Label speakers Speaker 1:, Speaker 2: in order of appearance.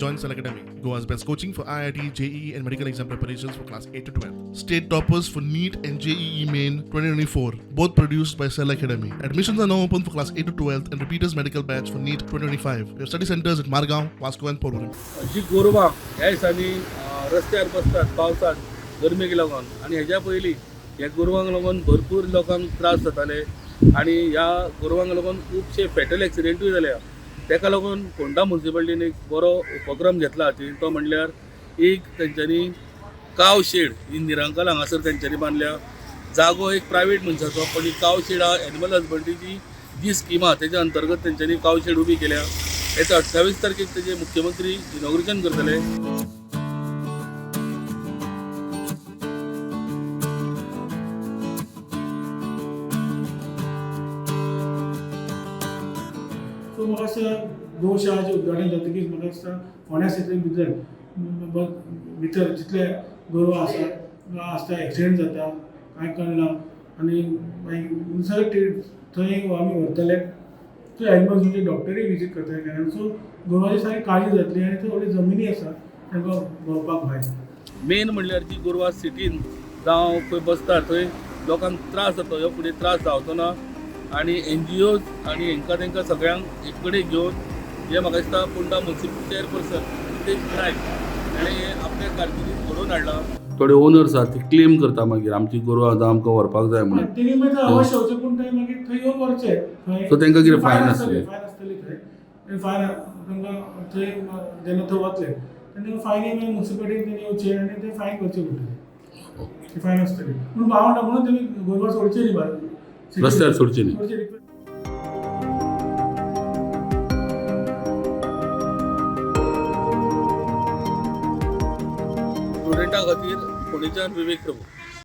Speaker 1: Join Cell Academy, Goa's best coaching for IIT, JEE, and medical exam preparations for class 8 to 12. State toppers for NEET and JEE Main 2024, both produced by Cell Academy. Admissions are now open for class 8 to 12 and repeaters medical batch for NEET 2025. We have study centers at Margaon, Vasco, and Porvorim.
Speaker 2: जी गोरवां ह्या दिसांनी रस्त्यार बसतात पावसात गरमेक लागून आनी हेज्या पयलीं ह्या गोरवांक लागून भरपूर लोकांक त्रास जाताले आनी ह्या गोरवांक लागून खुबशे फेटल एक्सिडेंटूय जाल्या. तेका लागून फोंडा मुन्सिपालिटीन एक बरो उपक्रम घेतला हातीन, तो म्हणल्यार एक तेंच्यांनी काव शेड ही निरंकाल हांगासर तेंच्यांनी बांदल्या. जागो एक प्रायवेट मनशाचो, पण ही काव शेड हा एनिमल हजबंड्रीची जी स्कीम आहा तेच्या अंतर्गत तेंच्यांनी काव शेड उबी केल्या. येता 28 तारखेक तेजे मुख्यमंत्री इनॉग्रेशन करतले.
Speaker 3: सो म्हाका दिसता गोशाळाचें उद्घाटन जातकीच म्हाका दिसता फोंड्या सिटीन भितर भितर जितले गोरवां आसा आसता एक्सिडेंट जाता कांय कळना आनी मागीर सगळे थंय आमी व्हरतले थंय एनिमल्स म्हणजे डॉक्टरूय विजीट करतले केन्ना. सो गोरवांची सारकी काळजी जातली आनी थंय व्हडली जमिनी आसा तांकां भोंवपाक भायर.
Speaker 2: मेन म्हणल्यार जी गोरवां सिटीन जावं खंय बसता थंय लोकांक त्रास जाता, ह्यो फुडें त्रास जावचो ना. आनी एनजीओज आनी हेंकां तेंकां सगळ्यांक एक कडेन घेवन हे म्हाका दिसता फोंडा मुन्सिपल चेअरपर्सन नितेश नायक हाणें हें आपल्या कारकिर्दीत घडोवन हाडलां. थोडे ओनर्स आहात ते क्लेम करता मागीर आमची गोरवां आतां आमकां व्हरपाक जाय म्हणून.
Speaker 3: तेणी मागीर अवश्य वचचें, पूण थंय मागीर थंय येवन व्हरचें.
Speaker 2: सो तेंकां कितें फायन आसतली?
Speaker 3: फायन आसतली थंय. फायन तांकां थंय जेन्ना थंय वतले तेन्ना फायनी मागीर मुन्सिपालिटीन तेणी येवचें आनी ते फायन करचें पडटलें. ती फायन आसतली पूण हांव म्हणटा म्हणून तेमी गोरवां सोडचें न्ही भायर,
Speaker 2: रस्त्यार सोडचें न्ही.
Speaker 3: सोडचें न्ही.
Speaker 2: स्टुडंटा खातीर फोंडेच्यान विवेक प्रभू.